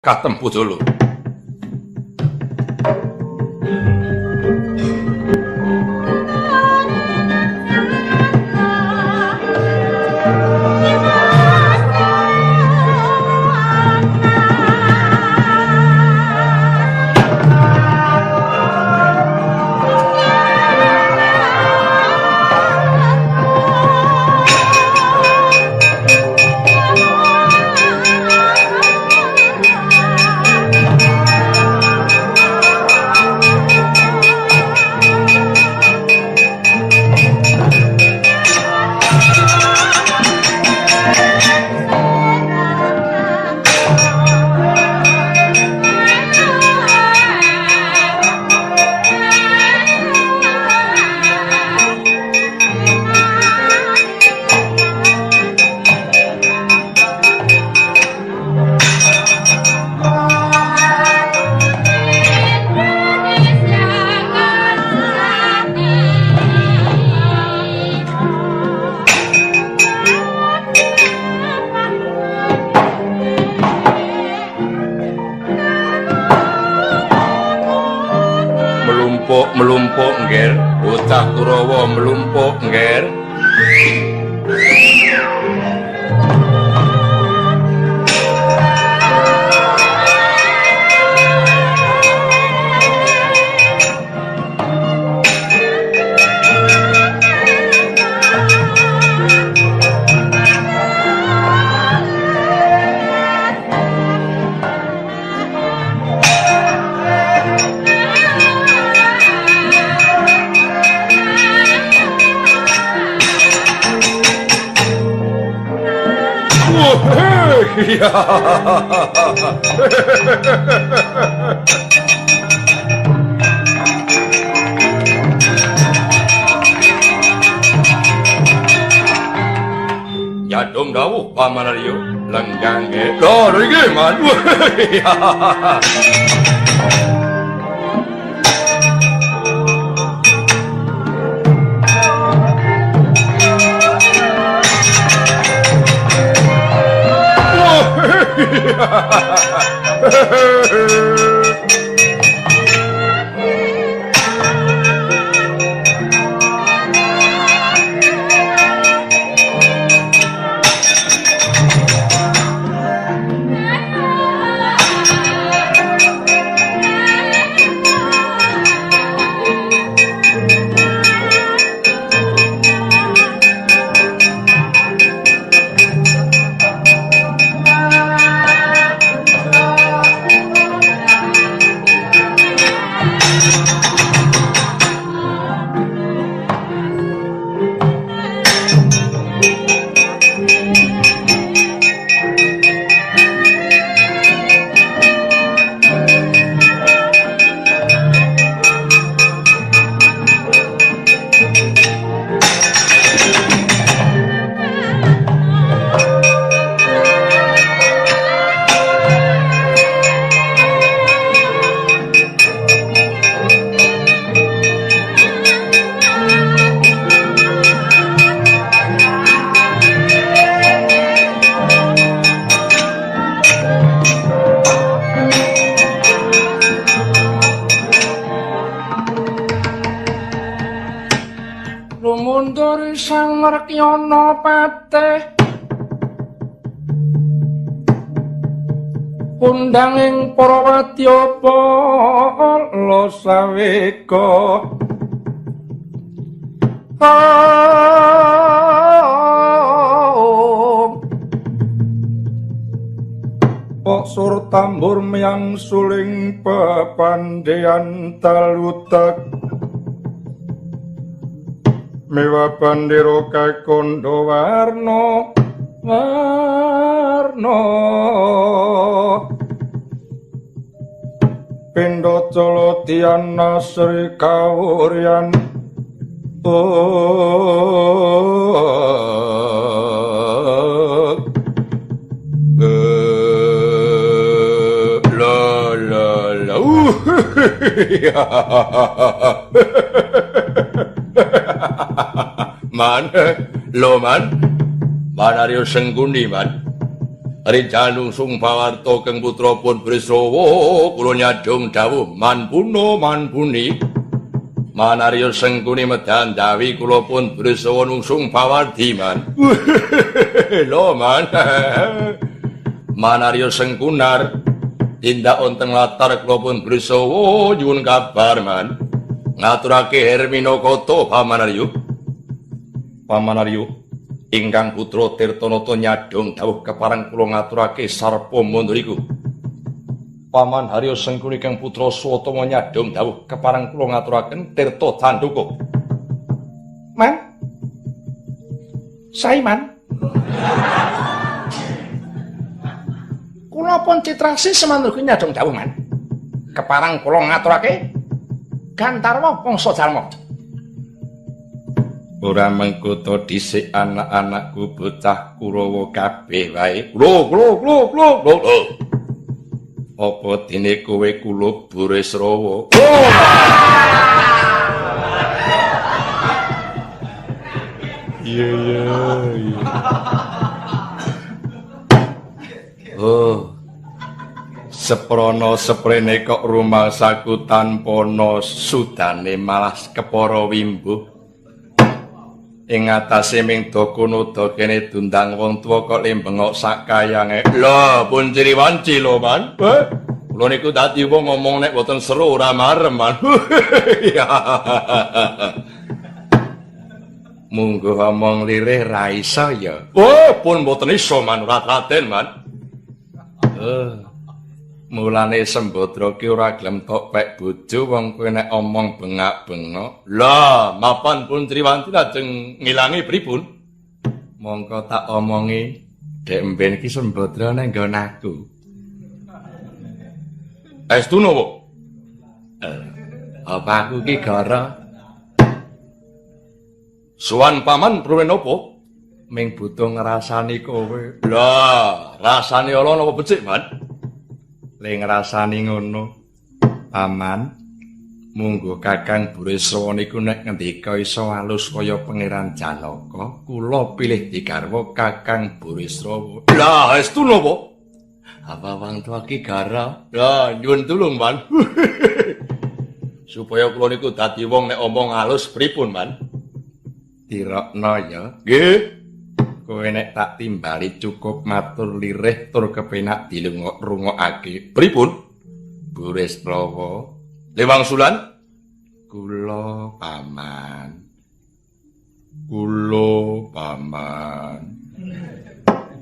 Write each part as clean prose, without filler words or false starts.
Katempu dulu. Melumpuk ngger, bocah Kurawa melumpuk ngger. Nyadong dawuh Paman Aryo lenggang lho iki man. Lumunduri sang Rekyana patih kundang ing para wadya pala saweka. Pok sur tambur miyang suling pepandean talutek mewa bandera kakondo warna warna pindha cala diyana sri kawuryan. La la la. Man, lho man, Man Aryo Sengkuni man. Rinjanung sungbawarta keng putra pun Bresrawa kula nyadong dawuh manpuna manpuni. Manarya Sengkuni medan dawi kula pun Bresrawa nungsung bawardi man. Lho man. Manarya Sengkunar tindak wonten latar kula pun Bresrawa nyuwun kabar man. Ngaturake Hermina Kata Paman Arya. Paman Arya ingkang putra Tirtanata nyadong dawuh kepareng kula ngaturake sarpa mandriku. Paman Harya Sengkuni kang putra Swatama nyadong dawuh kepareng kula ngaturaken Tirta Canduka. Man. Saiman. Kula pun Citrasi semanurga nyadong dawuh man. Kepareng kula ngaturake Gantarwa Wangsa Jalma. Ora mengko dhisik anak-anakku bocah Kurawa kabeh wae. Klo klo klo klo klo. Apa dene kowe kula Burisrawa? Iya iya iya. Oh. Seprana seprene kok rumangsaku tanpa ana sudane malah kepara wimbuh. Ing atase ming dakono kene dundang wong tuwa kok lembengok sak kayange. Lho, pun ciri wanci lho, Man. Kula niku dadi wong ngomong nek boten seru ora marem, Man. Mungguh omong lirih ra iso ya. Oh, pun boten iso, Man, ora tlaten, Man. Mulane Sembadra ki ora gelem tok pek bojo wong kowe nek omong bengak-bengok. Lah, mapan pun Triwanti lajeng ngilangi pripun? Mongko tak omongi, dek mben ki Sembadra nang nggon aku. Estu napa? Apa aku ki gara? Suwan paman pruwe napa? Ming butuh ngrasani kowe. Lah, rasane ala napa becik, Man? Le ngrasani ngono, Paman. Munggo Kakang Burisrawa niku nek ngendika iso alus kaya Pangeran Janaka, kula pilih digarwa Kakang Burisrawa. Lah, estu napa? Apa wong tuwa ki gara? Lah, nyuwun tulung, Man. Supaya kula niku dadi wong nek omong alus pripun, Man? Tirokno ya. Nggih. Kowe nek tak timbali cukup matur lirih tur kepenak dilungok-rungokake. Pripun? Burisrawa. Lewang Sulan? Kula paman. Kula paman.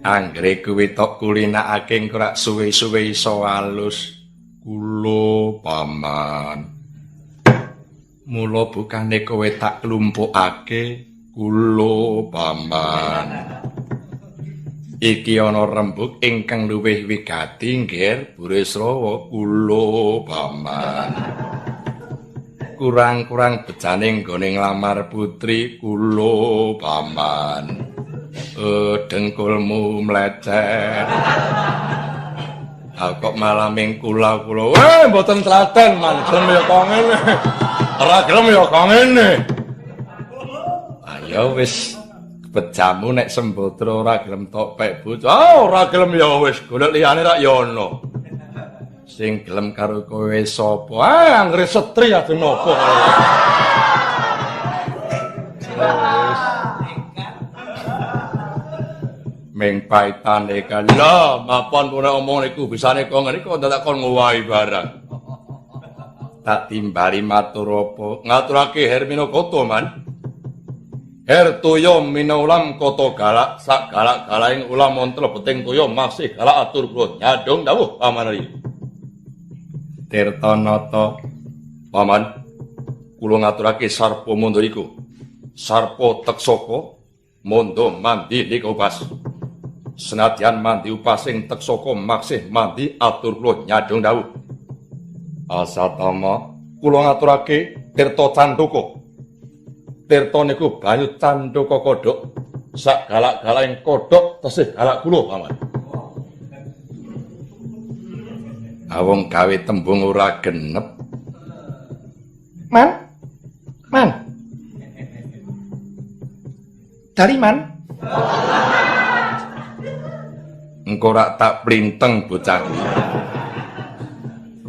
Anggere kuwi tok kulinakake engko rak suwe-suwe iso alus. Kula paman. Mula bukane kowe tak klumpukake. Kula paman. Iki ana rembug ingkang luwih wigati nggih Burisrawa. Kula paman. Kurang-kurang bejane nggone nglamar putri. Kula paman. Dengkulmu mlecet. Ha kok malah ming kula-kula. Mboten tlaten, Man. Gelem ya kok ngene. Ora gelem ya kok ngene. Ya wis bejamu nek Sembadra ora gelem tok pek bojo. Ah, ora gelem ya wis golek liyane rak ya ana. Sing gelem karo kowe sapa? Ah, anggere setri ajeng napa. Wis. Ming paitane kan. Lah, mapan pun omong niku bisane kok ngene kok dadak kon ngowahi barang. Tak timbali matur apa? Ngaturake Hermina Kata, Man. Hertoya minaulam kata galak sak galak-galaking ulam wonten lebeting toya masih galak atur kula nyadong dawuh Paman Arya. Tirtanata Paman, kula ngaturake sarpa mandriku. Sarpa Teksaka mondo mandi nika upas. Senadyan mandi upas ing Teksaka maksih mandi atur kula nyadong dawuh. Asatama kula ngaturake Tirta Cantuka. Tirta niku banyu cantuka kodhok. Sak galak-galaking kodhok tesih galak kula, Paman. Awong gawe tembung ora genep. Man? Man? Dari man? Engko rak tak plinteng bocah kuwi.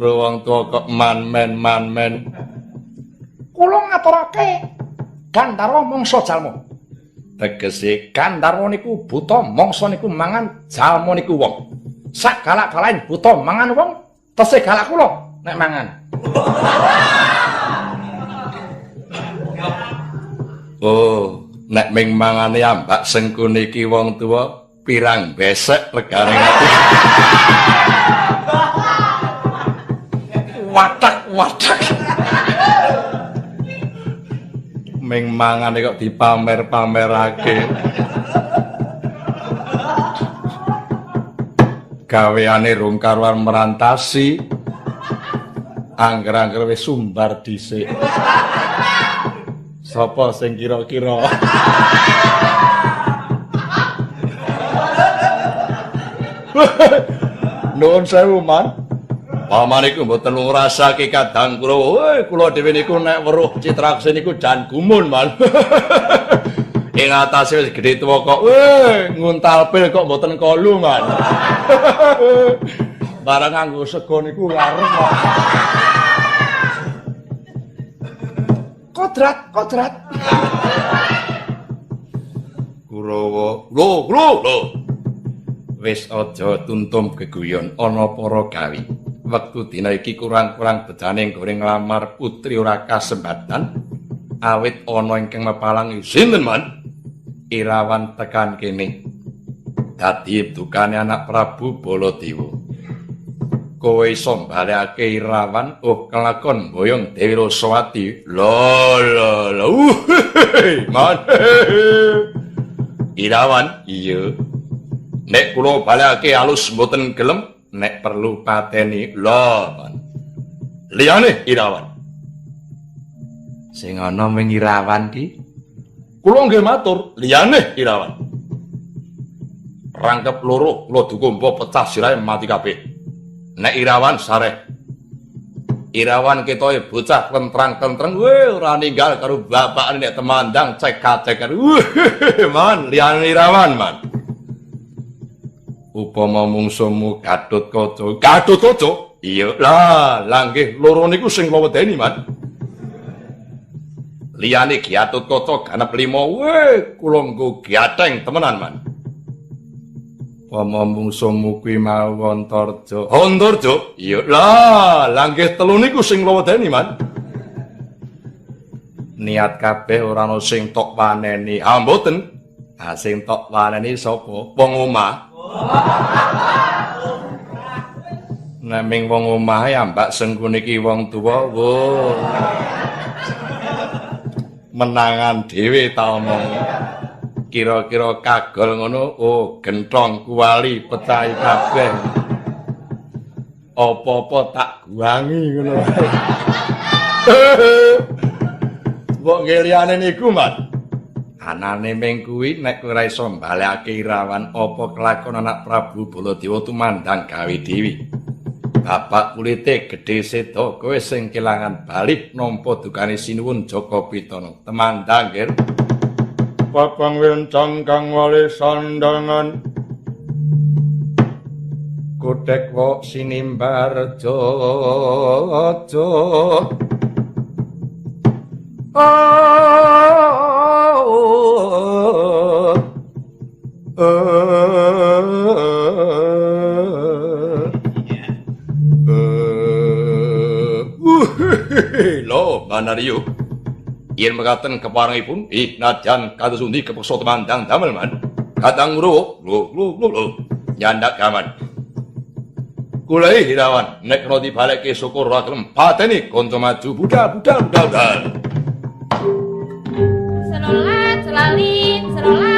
Wong tuwa kok man men man men. Kula ngaturake Gandharwa mangsa jalma. Tegese Gandharwa niku buta, mangsa niku mangan, jalma niku wong. Sak galak-galaking buta mangan wong, tesih galak kula nek mangan. Oh, nek ming mangane ambak sengkune iki wong tuwa pirang besek regane ati. Watak-watak. Ming mangane kok dipamer-pamerake. Gaweane rung karuan merantasi. Angger-angger wis sumbar dhisik. Sapa sing kira-kira? Nuwun sewu, Man. Paman iku mboten ngrasake kadang kula. Woi, kula dhewe niku nek weruh Citraksen niku jan gumun, Man. Ing atase wis gedhe tuwa kok. Woi, nguntal pil kok mboten kolu, Man. Barang nganggo sego niku larem, Man. Kodrat, kodrat. Kurawa, lho, lho, lho. Wis aja tuntum geguyon ana para gawi. Wektu dina iki kurang-kurang bejane nggone nglamar putri ora kasempatan. Awit ana ingkang mepalangi sinten, Man? Irawan tekan kene. Dadi dukane anak Prabu Baladewa. Kowe iso mbalekake Irawan, oh kelakon boyong Dewi Rosowati. Lho lho lho. Man. Irawan, iya. Nek kula balekake alus mboten gelem, nek perlu pateni. Lho, Man. Liyane Irawan. Sing ana ming Irawan ki. Kula nggih matur, liyane Irawan. Rangkep loro kula dukumpa pecah sirahe mati kabeh. Nek Irawan sareh. Irawan ketoke bocah klentrang-klentreng, weh ora ninggal karo bapakne nek temandang cek-cekan. Weh, Man, liyane Irawan, Man. Upama mungsuhmu Gatotkaca, Gatotkaca? Iya, lah, lah nggih loro niku sing kula wedeni, Man. Liyane Gatotkaca ganep 5, weh kula nggo gatheng temenan, Man. Upama mungsuhmu kuwi mau Antarja. Antarja? Iya, lah, lah nggih telu niku sing kula wedeni, Man. Niat kabeh ora ana sing tok waneni. Ah, mboten. Ah, sing tok waneni sapa? Wong omah. Nek ming wong omahe ambak sengkune iki wong tuwa, wo. Menangan dhewe ta omong. Kira-kira kagol ngono, oh genthong kuali pecahi kabeh. Apa-apa tak guwangi ngono. Mbok nggih liyane niku, Man. Anane ming kuwi nek ora iso mbalekake Irawan apa kelakon anak Prabu Baladewa tumandang gawe dewi. Bapak kulite gedhe seda kowe sing kelangan bali nampa dukane sinuwun Jaka Pitana. Temandang nggih. Papang wencang kang wali sandangan Kodhek wok sinimbar jojo. Lho, Manaryo. Yen mekaten keparengipun, ih nadyan kados pundi kepeksa temandang damel, Man. Kadang lho, lho, lho, lho. Nyandak gaman. Kula Irawan, nek kena dibalekke syukur ora gelem pateni kanca maju budal budal budal. Serolat, selalin, serolat.